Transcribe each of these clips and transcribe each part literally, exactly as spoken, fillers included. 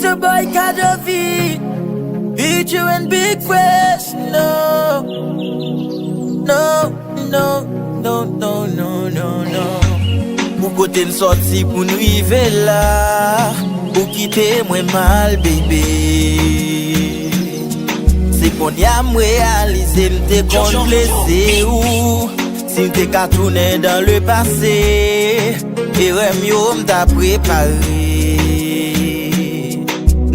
The boy Kadovi, featuring Big Fresh, no. No, no, no, no, no, no, no. Pou kote n sòti pou n rive la, ou kite mwen mal, bebe. Se kounye a m reyalize m te konn blese ou. Si m te ka tounen dan le pase, erè m yo m ta prepare.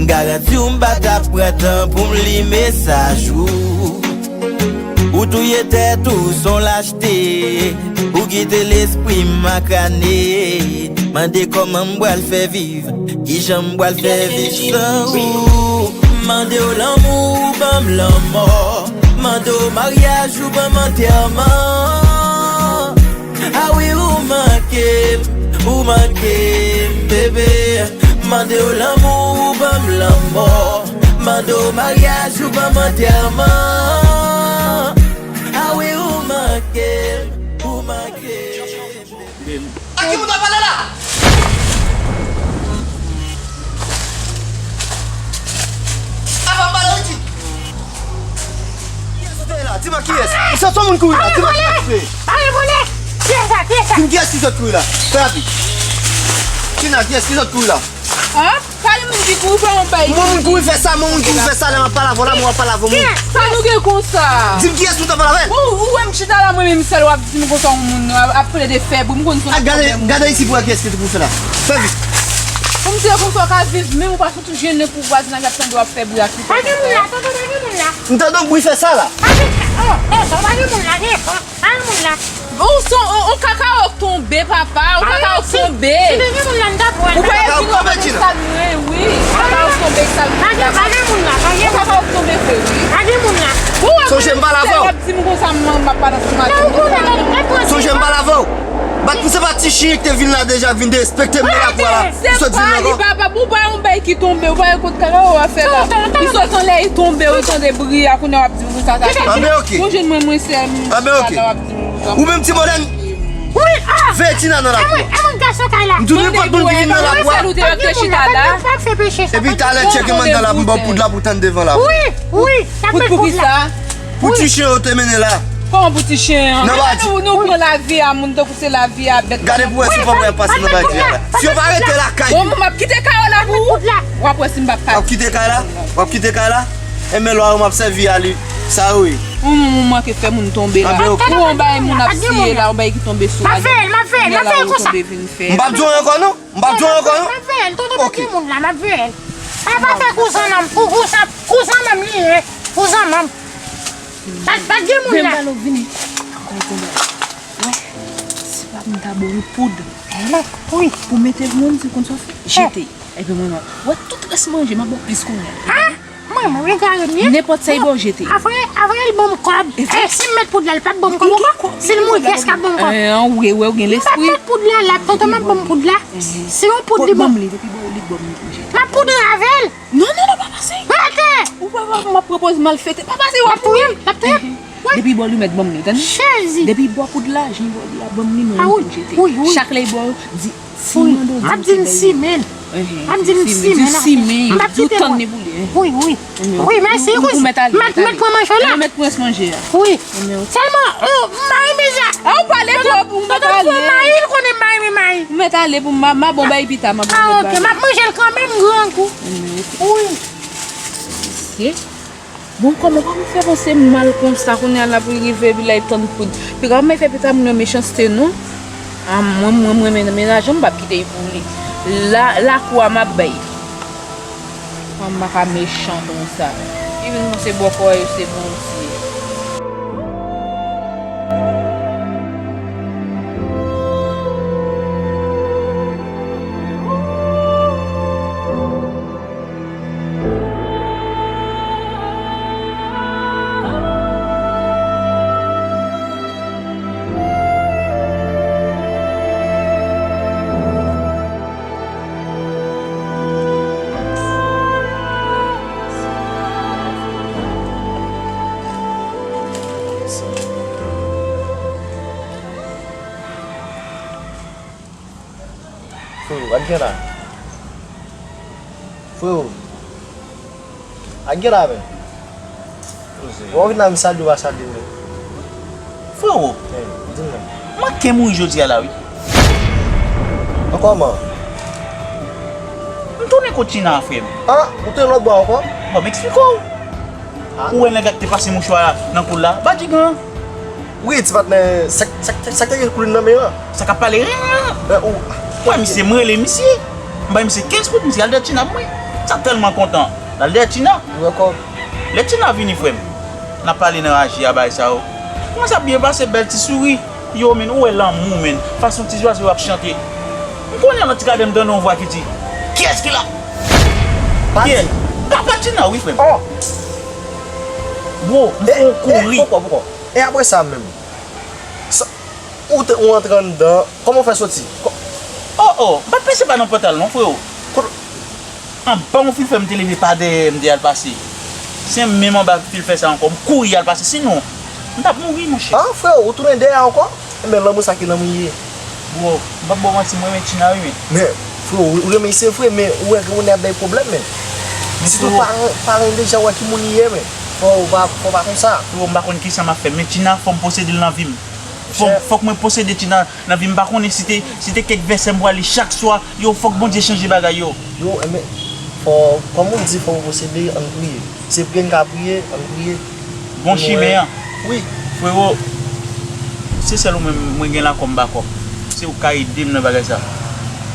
M garanti w m pa t ap pran tan pou m li mesaj ou. Ou touye tèt ou, s on lachte. Ou kite lespri m makrane. Mande kòman m pral fè viv, kijan m pral fè viv san ou. Mande w lanmou, ou ban m lanmò. Mande w maryaj, ou ban m antèman. Ah wi, ou manke m, ou manke m, bebe. Mande w lanmou, ou ban m lanmò. Mande w maryaj, ou ban m antèman. Ah wi, ou manke m, ou manke m. A ki moun w ap pale la? Apa m pale w di? Kiyès ou te la? Di mwen kiyès? Ou sot sou moun kouri la? Di mwen kiyès ou ye? Pale vole! Kiyès sa? Kiyès sa? Di m kiyès ki sot kouri la? Fè rapid. Tina, kiyès ki sot kouri la? An? Pale moun ki kouri fè yon bay. Moun kouri fè sa, moun kouri fè sa, lè m ap pale avè w la, mwen ap pale avè w. Sa nou gen konsa? Di m kiyès ou t ap pale avè l? Bon, ou wè m chita la, mwen menm sèl, w ap di m konsa yon moun ap, ap plede fèb, m konn se yon pwoblèm. Gade, gade isi pou wè kiyès ki te pou fè la. Fè vit. Pou m di w konsa w ka viv, menm ou pa sot jennen pou vwazinaj ap tande w ap fè bri ak li. Pa gen moun la, tonton, pa gen moun la. M tande yon bri fè sa la. Pa gen, oh, oh, oh, pa gen moun la, gen, oh. Al moun la. Ou son, on, on kakawo k tonbe, papa. On kakawo k tonbe. Si te gen moun la, m t ap wè l. Ou pa vin wè sal mwen, wi. Kakawo k tonbe, sal mwen. Pa gen, pa gen moun la, pa gen. On kakawo k tonbe vre, wi. Pa gen moun la. Sonje m pale avè w. W ap di m konsa, m, m ap pale ansanm avè w. Sonje m pale avè w. Bat pou se pa ti chen ki te vin la deja, vin derespekte m nan lakou a la. Ou sot vin la ankò. Papa, ou pa yon bay ki tonbe, ou pa yon kout kakawo a fè la. Li sot anlè, li tonbe, ou tande bri a, kounye a w ap di m konsa sa fè. Anben, oke. Bon, jèn mwen, mwen sèl, m chita la, w ap di m konsa. Ou menm ti modèn. Wi, ah. Veye Tina nan lakou a. E mwen, e mwen gason kay la. M di nenpòt moun ki vin nan lakou a. Mwen sèl ou te ap chita la. Epi talè tcheke m anndan la, m ba w poud la pou tann devan la. Wi, wi. Poud pou kisa? Pou ti chen yo te mennen la. Kòman pou ti chen an? Nan bati. Nou, nou pran lavi a moun tankou se lavi a bèt. Gade pou wè si w pa pral pase nan bati a la. Si yo pa rete lakay yo. Bon, m ap kite kay la pou ou. W ap wè si m p ap pase. W ap kite kay la? W ap kite kay la? Enben lwa yo m ap sèvi a li. Sa yo ye. Ou, ou manke fè moun tonbe la. Anben, oke. Ou yon bay moun ap siye la, yon bay ki tonbe sou la. M ap veye l, m ap veye l, m ap veye l konsa. M p ap di w ankò non. M p ap di w ankò non. M ap veye l, tonton, pa gen moun la, m ap veye l. Pa, pa fè kou zanmanm, kou, kou sa, kou zanmanm li ye, kou zanmanm. Pa, pa gen moun la. Vin balo, vini. Wè, si pa m ta ba w yon poud. Wi. Pou mete moun, se konn sa w fè. Jete. Epi mwen, wè, tout rès manje, m ap ba w plis kounye a. Ah! Mwen, mwen egare m ye. Nenpòt sa, li ba w jete. Avril, Avril ban m kòb. E si m met poud la, li p ap ban m kòb ankò? Si l mouri, kiyès k ap ban m kòb? An, ou gen, ou gen lespri. M p ap met poud la la, tonton m ap ban m poud la. Se yon poud li ban m. Li, depi ba w li, ban m li pou jete. M ap poudre avè l. Non, non, non, pa pase. Rete! Ou pa, pa, m ap pran pòz malfetè. Pa pase, w ap touye m, l ap touye m. Wi. Depi ba w li, mèt ban m li, tande? Jezi. Depi ba w poud la, jan ba w li a, ban m li, mwen pou jete. Wi, wi. Chak lè li ba w, di, Wi. M ap di l simen. M ap di l simen. Simen. M ap kite l. Wi, wi. Wi, mèsi, wi. Mèt, mèt pran manje w la. Mèt pran manje a. Wi. Sèlman, oh, m pa renmen sa. A, ou pale twòp, ou mèt ale. Tonton m fè mayi, l konnen m pa renmen mayi. Ou mèt ale pou m, m a bon bay pita, m a bon bay. Ah, oke, m ap manje l kanmenm, grangou. Wi. Mesye. Bon, kòman, kòman fè panse mal konsa, kounye a la pou l rive, epi la, l tann poud. Piga, mwen fè pita moun yo mechanste, non. A, mwen, mwen, mwen, men, men lajan, m p ap kite l pou li. La, lakou a, m ap bay. Kòman m pa ka mechan konsa? Li vin panse bòkò yo se Bondye. Fout ou pa t gen la. Freo, a gen la men. Wè w vin la, m salye w pa salye m. Freo, eh, di m non. M manke mouri jodi a la wi. An kòman? M tounen kot Tina, frè m. Ah, ou tounen lòt bò ankò? Bon, m eksplike w. Ah. Ou wè nèg la ki te pase mouchwa nan kou l la? Badigan. Wi, ti patnè, sa k, sa k, sa k te gen koulin nan men an? Sa k ap pale? Eh, ou. Wè, misye, m rele misye. M bay misye kenz goud, misye al dèyè Tina pou mwen. Sa tèlman kontan. L al dèyè Tina. Lè Tina vini, frè m, n ap pale nan raje a, bagay sa yo. Kòman sa ap byen pase, bèl ti souri. Yo, men, ou wè lanmou, men. Fason ti zwazo yo ap chante. M konnen nan ti gade m tande yon vwa ki di, "Kiyès ki la?" Pati. Papa Tina, wi, frè m. Oh! Bro, m fè yon kouri. Poko, poko. E apre sa menm? Sa, ou te, ou antre anndan, kòman w fè soti? Kò- Oh, oh, m pa t pase pa nan pòt la non, freo. Kote Anba yon filfè m te leve pa dèyè, m te al pase. Se menm anba filfè sa ankò, m kouri al pase. Sinon, m t ap mouri, monchè. Ah, freo, ou tounen dèyè ankò? Enben, lanmou sa ki lanmou ye. Bro, m p ap ba w manti, m renmen Tina wi, men. Men, freo, ou renmen l se vre, men ou wè granmoun nan ap bay pwoblèm, men. Li sitou paran, paran l deja wè ki moun li ye, men. Fò w pa, fò w pa konsa. Freo, m pa konn kisa m ap fè, men Tina, fò m posede l nan vi m. Fò, fòk mwen posede Tina nan vi m. M pa konnen si te, si te kèk vèsè m pral li chak swa. Yo, fòk Bondye chanje bagay yo. Yo, enben, fò, kòm ou di, fò w posede, ann priye. Se priye n ka priye, ann priye. Bon chimen an. Wi. Frero, se sèl ou menm mwen gen la kòm bakòp. Se ou k ka ede m nan bagay sa.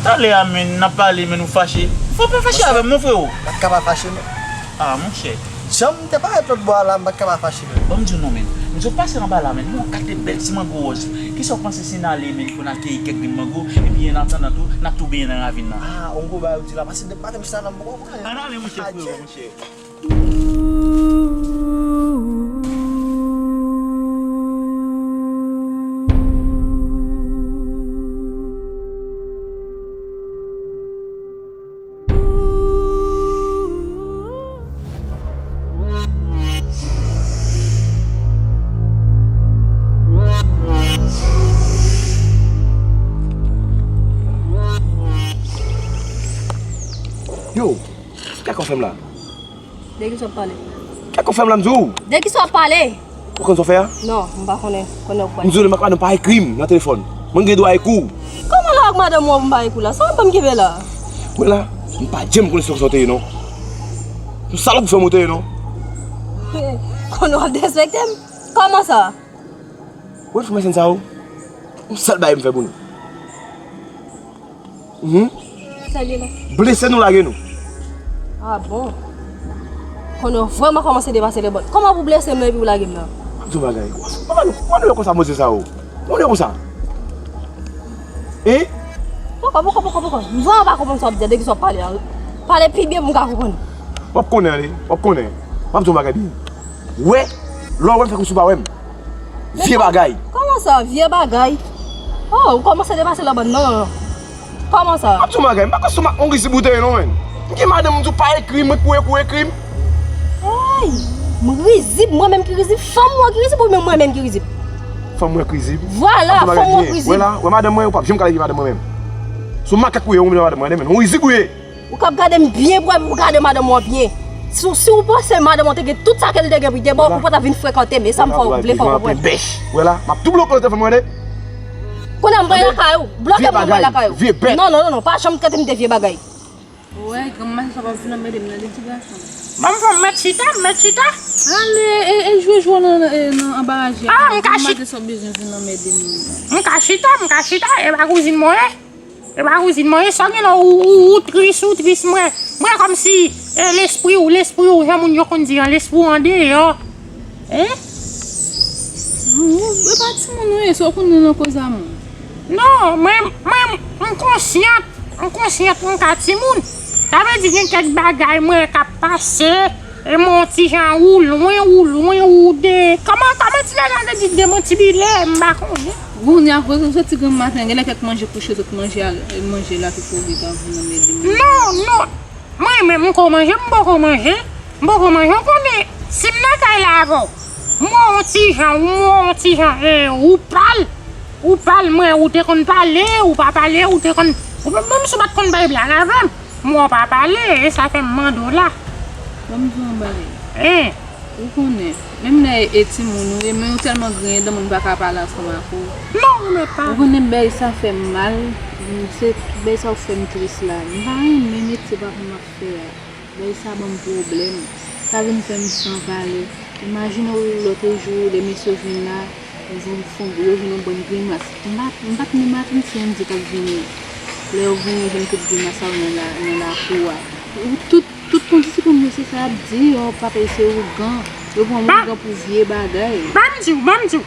Talè a, men, n ap pale, men, ou fache. Fò w pa fache avè m non, frero. M pa t ka pa fache, non. Ah, monchè. Jan m te parèt lòt bò a la, m pa t ka pa fache, men. Ban m di w non, men. M sot pase anba la, men. M wè yon kate bèl ti mango wòz. Kisa w panse si n ale, men, pou n al keyi kèk grenn mango, epi an atandan tou, n ap tou benyen nan ravin nan? Ah, yon gwo bagay ou di la. Pase depi maten m chita la, m poko pran. Ann ale, monchè, frero, monchè. Yo, kisa w fè m la? De kisa w ap pale? Kisa w fè m la, m di w? De kisa w ap pale? Ou konn sa w fè a? Non, m pa konnen. Konnen ou kwè. M di w, madanm pa ekri m nan telefòn. Mwen gen dwa ekri w. Kòman la ak madanm ou an pou m pa ekri w la? Sa w ap ban m kenbe la? Wè la, m pa janm konnen se konsa w te ye non. M salòp ou fè m ou te ye non. Konnen w ap derespekte m? Kòman sa? Wè, fè m sa yo. Yon sèl bagay m fè pou nou. Mhm. Sa li la? Blese nou, lage nou. Ah bon? Konnen w vrèman kòmanse depase lèbòn. Kòman pou blese m nan epi w lage m nan? M di w bagay. Kòman nou, kòman nou wè konsa, manje sa yo? Kòman nou wè konsa? Hein? Poko, poko, poko, poko. M vrèman pa konprann sa w ap di a, de kisa w ap pale a. Pale pi byen pou m ka konprann. W ap konnen, ale. W ap konnen. M ap di w bagay byen. Wè, lè w wè m fè kousi w pa wè m. Vye bagay. Kòman sa, vye bagay? Oh, ou kòmanse depase lèbòn, non, non, non. Kòman sa? M ap di w bagay, m pa kwè sou ma-, on rizib ou te ye non, menn. M gen madanm, m di w pa ekri m, mwen pou ekri w ekri m. Ay, m rizib, mwen menm ki rizib, fanm mwen ki rizib oubyen mwen menm ki rizib? Fanm mwen ki rizib. Vwala, fanm mwen ki rizib. Wè la, wè madanm mwen, ou p ap janm ka leve madanm mwen menm. Se yon makak ou ye, ou menm madanm mwen, menn. On rizib ou ye. Ou k ap gade m byen pou wè, pou gade madanm ou an byen. Si, si w panse madanm ou an te gen tout sa ke l te gen pou l te ba w, ou pa t ap vin frekante m. E sa m fè w vle fè w konprann. Wè la, m ap tou bloke w nan telefòn mwen, tande? Kounye a m pral lakay ou. Bloke m, mwen pral lakay ou. Vye bèt. Non, non, non, non, pa janm trete m de vye bagay. Wè, granm maten sa p ap vin anmède m nan, de ti gason. Ban m fè m mèt chita, m mèt chita. Ale, e, e jwe jwe nan, e, nan anba raje a. Ah, m ka chita. Granm maten sa w bezwen vin anmède m nan. M ka chita, m ka chita, e pa kouzin mwen ye. E pa kouzin mwen ye, sa gen lè ou, ou, ou tris, ou tris, mwen, mwen kòmsi, e, lespri w, lespri w, jan moun yo konn di an, lespri w andeyò. Hein? Ou, ou, e pa timoun ou ye, sa w konnen nan koz a moun? Non, mwen, mwen, m konsyan, m konsyan m ka timoun. Sa vle di gen kèk bagay mwen k ap pase. E mwen yon ti jan ou lwen, ou lwen, ou de. Kòman, kòman ti nèg la te di demantibile, m pa konnen. Kounye a, kote w soti granm maten, genlè kèk manje kouche sot manje a, manje la ki kouri pa vin nan mede m. Non, non. Mwen menm, m ko manje, m poko manje. M poko manje, w konnen. Si m nan kay la avè w, m wè yon ti jan, m wè yon ti jan, e, ou pal. Ou pal, mwen, ou te konn pale, ou pa pale, ou te konn, ou menm, menm si w pa t konn bay blag avè m. M wè w pa pale, e sa fè m mande w la. Ban m di w yon bagay. Hein? Ou konnen, menm lè e timoun ou ye, men ou tèlman griyen dan moun pa ka pale ansanm ak ou. Non, ou mèt pale. Ou konnen bèy sa fè m mal, m, se bèy sa ou fè m tris la. M pa renmen metye papa m ap fè a. Bèy sa ban m pwoblèm. Sa vin fè m san valè. Imajine w lòt jou, lè mesye yo vin la, yo vin fon, yo vin yon bann grimas. M pa, m pa t menm atann si Andy t ap vini. Lè yo vini, yo jwenn tout grimas sa yo nan la, nan lakou a. Ou tout, tout kondisip yo se sa y ap di, yo papa se ougan. Yo pran ougan pou vye bagay. Ban m di w, ban m di w.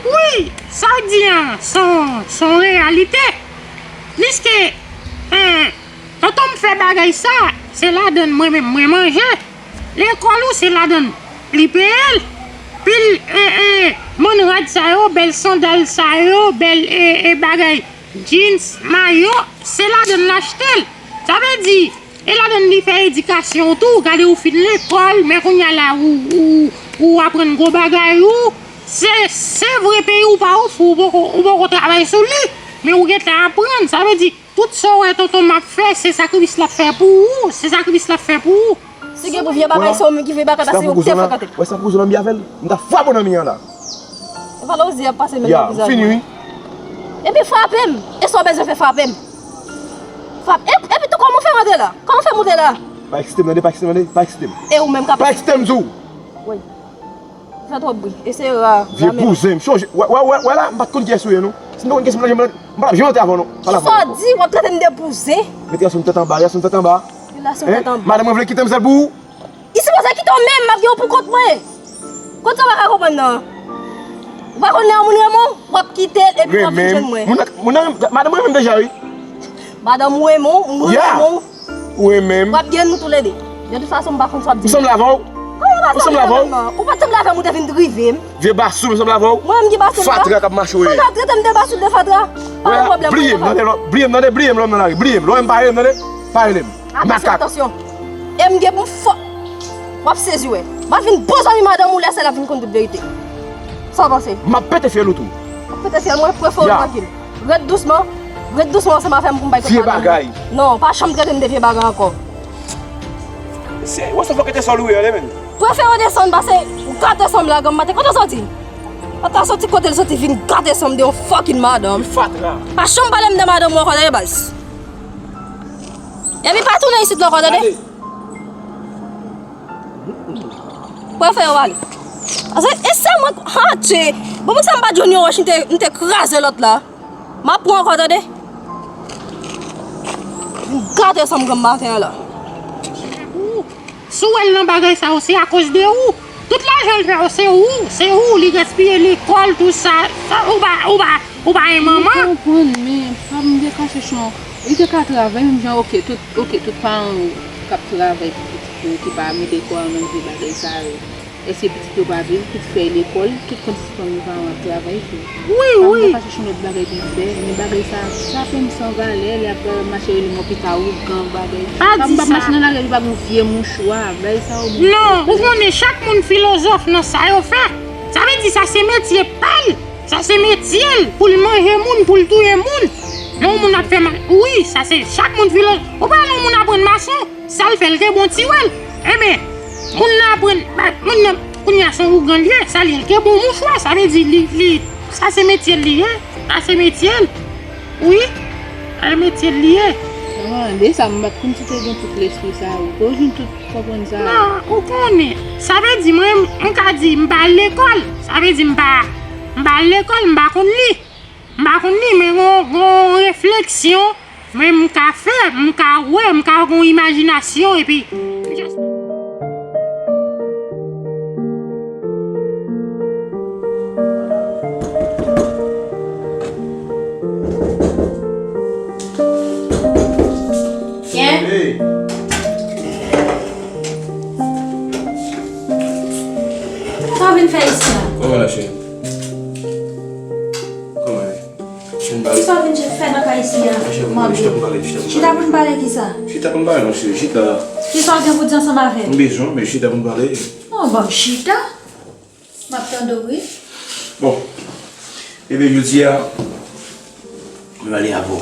Wi, sa w di an, se yon, se yon reyalite. Pliske, en, Tonton m fè bagay sa, se ladann mwen menm mwen manje. Lekòl ou se ladann li peye l. Pil, e, e, bann rad sa yo, bèl sandal sa yo, bèl, e, e, bagay, jeans, mayo, se ladann l achte l. Sa vle di, e ladann li fè edikasyon w tou, gade ou fin lekòl, men kounye a la ou, ou, ou aprann gwo bagay ou. Se, se vre peyi w pa ofri w, ou poko, ou poko travay sou li, men ou gentan aprann. Sa vle di, Tout sa w wè tonton m ap fè, se sakrifis l ap fè pou ou, se sakrifis l ap fè pou ou. Si gen pou vye bagay, se ou menm ki vye bagay, paske ou te frekante. Wè sa pou zon nan mi avè l, m ta frape w nan mi an la. E pa la ou di ap pase menm. Ya, m fini wi. Epi frape m, e sa w bezwen fè frape m. Frape, e, epi tou kòman w fè rantre la? Kòman w fè moute la? Pa eksite m tande, pa eksite m tande, pa eksite m. E ou menm k ap. Pa eksite m di w. Wi. Fè twòp bri. E se ra. Vye bouzen, m chonje. Wè, wè, wè, wè la, m pa t konn kiyès ou ye, non. Si m te konn kiyès ou, m pa t ap janm antre avè w, non. Pa la. Sa w di, w ap trete m de bouzen? Mete gason tèt anba, gason tèt anba. Gason tèt anba. Madanm mwen vle kite m sèl pou ou? Li sipoze kite w menm, m ap gen w pou kont mwen. Kot sa w pa ka konprann nan? Ou pa konn lè yon moun renmen w, w ap kite l epi w ap vin jwenn mwen. Moun nan, moun nan, madanm mwen renmen m deja, wi. Madanm ou renmen w, mwen renmen w. Ou renmen m. W ap gen nou toulede. De tout fason, m pa konn sa w ap di. M sanble avè w? Kòman w pa sanble avè m? Ou pa t sanble avè m, ou te vin drive m. Vye basoul, m sanble avè w? Mwen menm ki basoul la? Fatra k ap mache w ye. Ou pa trete m de basoul, de fatra? Pa gen pwoblèm. Bliye m, tande, bliye m, tande, bliye m, lè w nan lari, bliye m. Lè w wè m pa rele m, tande, pa rele m. Atansyon, makak. Atansyon. E m gen pou m fò. W ap sezi, wè. M ap vin bon zanmi madanm ou, lè sa l ap vin konn tout verite. Sa w panse? M ap pete fyèl ou tou. W ap pete fyèl mwen, prefere w trankil. Ret dousman, ret dousman ansanm avè m pou m bay tèt madanm ou. Vye bagay. Non, pa janm trete m de vye bagay ankò. Se, wè se fòk te sòl ou ye, menm. Prefere w desann, pase w gate sanm la, granm maten. Kote w soti? Ou ta soti kote l soti, vin gate sanm de yon fucking madanm. Fatra. Pa janm pale m de madanm ou ankò, tande baz. Epi pa tounen isit la ankò, tande? Ale. Prefere w ale. Ase, e sa mwen, ha, tche. Bon, pou sa m pa t jwenn yon wòch, m te, m te kraze lòt la. M ap pran ankò, tande? M gate sanm granm maten an la. Si w wè l nan bagay sa yo, se akoz de ou. Tout lajan l fè yo, se ou, se ou li gaspiye lekòl, tout sa. Sa, ou pa, ou pa, ou pa yon manman. Mwen konprann, men pa m te ka chèche yon, li te ka travay, menm jan, oke, tout, oke, tout paran yo k ap travay pou pitit yo, ki pa mete kò yo nan vye bagay sa yo. Èske pitit yo pa viv, pitit yo al lekòl, tout kondisip fanmi paran ap travay tou? Wi, wi. Pa m ta ka chèche yon lòt bagay pou m fè, men bagay sa ap frape m san valè, lè ap mache rele m opita ougan bagay. Pa m p ap mache nan lari epi pa gen yon vye mouchwa, bagay sa yo. Non, ou konnen chak moun filozòf nan sa yo fè. Sa vle di sa se metye pa l, sa se metye l pou l manje moun, pou l touye moun. Lè yon moun ap fè mal, wi, sa se chak moun filozòf. Ou pa wè lè yon moun aprann mason, Sa l fè, l te bon ti wè l. Enben, moun nan aprann, ba, moun nan, kounye a se yon ougan l ye, sa l ye, l te bon mouchwa, sa vle di li, li, sa se metye l li ye, sa se metye l. Wi, sa se metye l li ye. Ah, de sa, m pa t konn si te gen tout lespri sa yo. Pou w jwenn tout konprann sa yo. Non, ou konnen. Sa vle di, mwen, m ka di, m pa al lekòl. Sa vle di, m pa, m pa al lekòl, m pa konn li. M pa konn li, men gon, gon refleksyon, men m ka fè, m ka wè, m ka gon imajinasyon, epi m just. Ken? Hey. Sa w vin fè isi a? Kòman la, cheri? Kòman ye? Kisa w vin fè nan kay isi a? Chita pou n pale, chita pou n pale. Chita pou n pale kisa? Chita pou n pale non, cheri, chita. Kisa w gen pou di ansanm avè m? M bezwen w, men chita pou n pale. Non, ban m chita. M ap tande w, wi. Bon. Ebyen, jodi a, m ale avè w.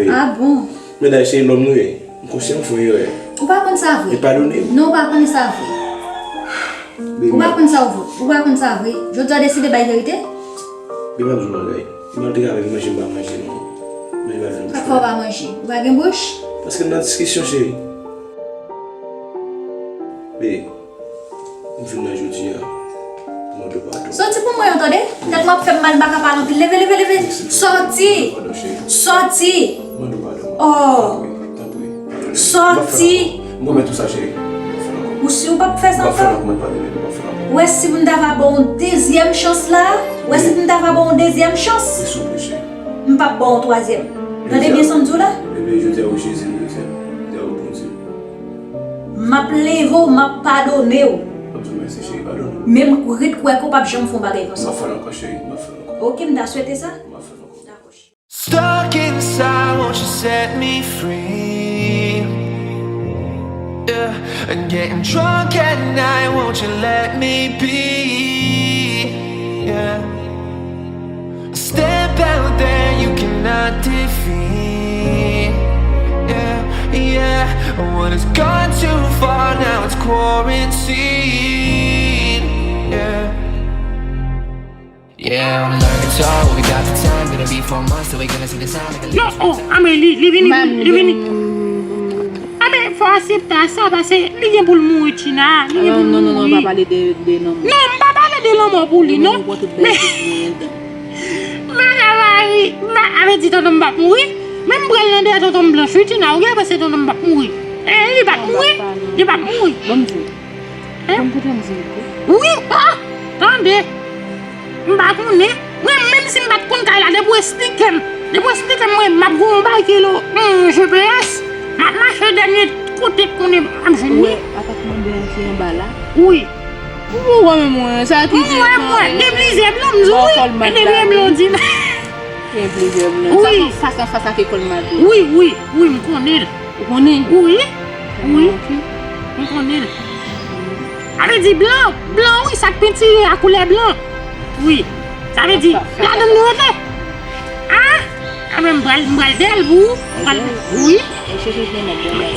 veye. Ah bon? Men dayè, se lòm nou ye. M konsyan m fè yon erè. Ou pa konn sa vre. E padone m. Non, ou pa konn sa vre. Ou pa konn sa ou vre. Ou pa konn sa vre. Jodi a w deside bay verite? Bebe, m ap di w yon bagay. Malgre avèk manje, m pa manje non. Manje pa vin bouch mwen. Sa k fè w pa manje? Ou pa gen bouch? Paske m nan diskisyon, cheri. Bebe, m vin la jodi a. Mande w padon. Sòti pou mwen, tande? Tèt mwen ap fè m mal, m pa ka pale anpil. Leve, leve, leve. Sòti. Padon, cheri. Sòti. Mande w padon. Oh. Tanpri, tanpri. Sòti. M pwomèt ou sa, cheri. M p ap fè l ankò. Ou si w p ap fè sa ankò? M p ap fè l ankò, mwen padone, m p ap fè l ankò. Ou wè si m ta va ba w yon dezyèm chans la, ou wè si m ta va ba w yon dezyèm chans, m p ap ba w yon twazyèm. Tande byen sa m di w la? Bebe, jodi a, wi, Jezi, m dezyèm. Jodi a, wi, Bondye. M ap leve w, m ap padone w. M ap di w mèsi, cheri, padone m. Men m ret kwè ke w p ap janm fè yon bagay konsa. M p ap fè l ankò, cheri, m p ap fè l ankò. Oke, m ta swete sa. M p ap fè l ankò. Dakò, cheri. Stuck inside, won't you set me free? Yeah, and getting drunk at night, won't you let me be? Yeah. Step out there you cannot defeat. Yeah, yeah. What has gone too far, now it's quarantine. Yeah. Yeah, on the guitar, we got the time. Gonna be four months till we gonna see the sun. Like a... Non, oh, ah, men li, li vini, li vini. Ah, men fò aksepte sa, paske li gen pou l mouri, Tina. Li gen pou l mouri. Non, non, non, non, pa pale de, de lanmò. Non, m pa pale de lanmò pou li, non. Men, madanm Mari, ma, avè di tonton m p ap mouri. Men m pral nan dèyè tonton m blanch, wi, Tina. Ou gen panse tonton m p ap mouri? Eh, li pa t mouri. Li pa t mouri. Bon, m di. Hein? Bon, poutèt m di. Wi, ah, tande. M pa konnen. Mwen, menm si m pa t konn kay la, depi w esplike m. Depi w esplike m, mwen, m ap gon bagay ki lo, hmm, G P S. M ap mache dènye kote k konnen m ap jwenn li. Ou wè apatman blan ki anba la? Wi. Ou wè mwen, sa ki di mwen, mwen, gen plizyè blan, m di wi. Gen plizyè blan, di m. Gen plizyè blan. Wi. Sa fas an fas ak ekòl Madrid. Wi, wi, wi, m konnen l. Ou konnen? Wi, wi. M konnen l. Sa vle di blan, blan, wi, sa k pentire a koulè blan. Wi. Sa vle di, ladan nou rete. Ah! Ah, men m pral, m pral dèl pou ou. M pral, wi.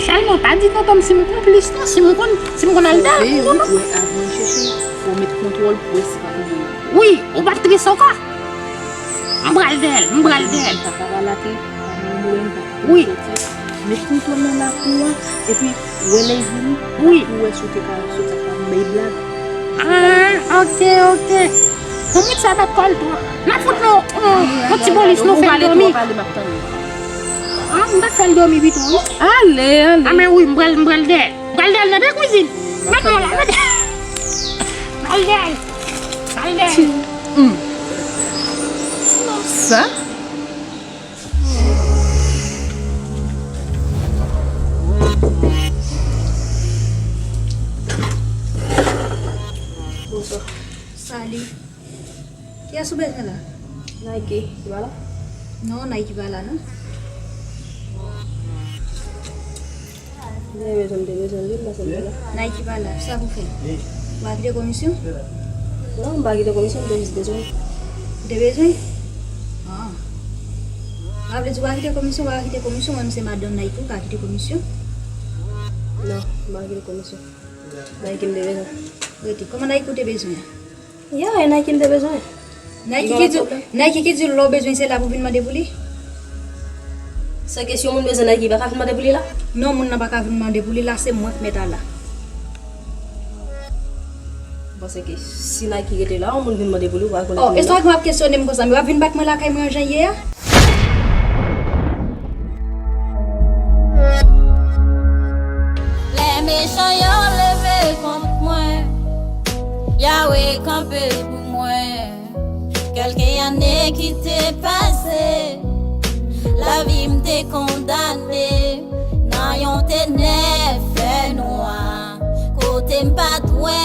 Sèlman, pa di tonton m si m konplis, non, si m konn, si m konn al dèl pou ou, non. Wi, avan chèche, fò w met kontwòl pou wè si pa gen moun. Wi, ou p ap tris ankò. M pral dèl, m pral dèl. Papa pa late, pa gen moun, papa pa soti. Met kontwòl nan lakou an, epi wè lè l vini, wi, pou wè si w te ka soti ak pa bay blag. Ah, ok, ok. Bon, moun sa bat kò l twòp. N ap fout nou yon, yon ti bolis, nou fè l dòmi. Ah, m t ap fè l dòmi pito, wi. Ale, ale. Ah, men wi, m pral, m pral dèyè. M pral dèyè l nan de kwizin. Mèt mwen la, mèt. M pral dèyè l. M pral dèyè l. Ti, hmm. Ti nonm sa. Bonswa. Salut. Kiyès ou bezwen la? Nike, li pa la? Non, Nike pa la, non. M te bezwen, m te bezwen li, m panse m te la. Nike pa la, sa pou fè? Ou pa kite komisyon? Non, m pa kite komisyon, m te jis bezwen. Ou te bezwen? Ah. Sa vle di ou pa kite komisyon, ou pa kite komisyon, mwen m se madanm Nike, ou ka kite komisyon? Non, m pa kite komisyon. Nike m te bezwen. Rete. Kòman Nike ou te bezwen an? Ya, e Nike m te bezwen. Nike ki di, Nike ki di lè w bezwen se la pou vin mande pou li? Se ke si yon moun bezwen Nike, li pa ka vin mande pou li la? Non, moun nan pa ka vin mande pou li la, se mwen k mèt al la. M panse ke si Nike rete la, yon moun vin mande pou li, ou pa konnen. Oh, e sa w ap kesyone m konsa, men w ap vin bat mwen lakay mwen jan ye a? Lè mechan yo leve kont mwen, Yahweh kanpe pou mwen. Kèlke ane ki te pase, lavi m te kondane nan yon tenèb fè nwa, kote m pa t wè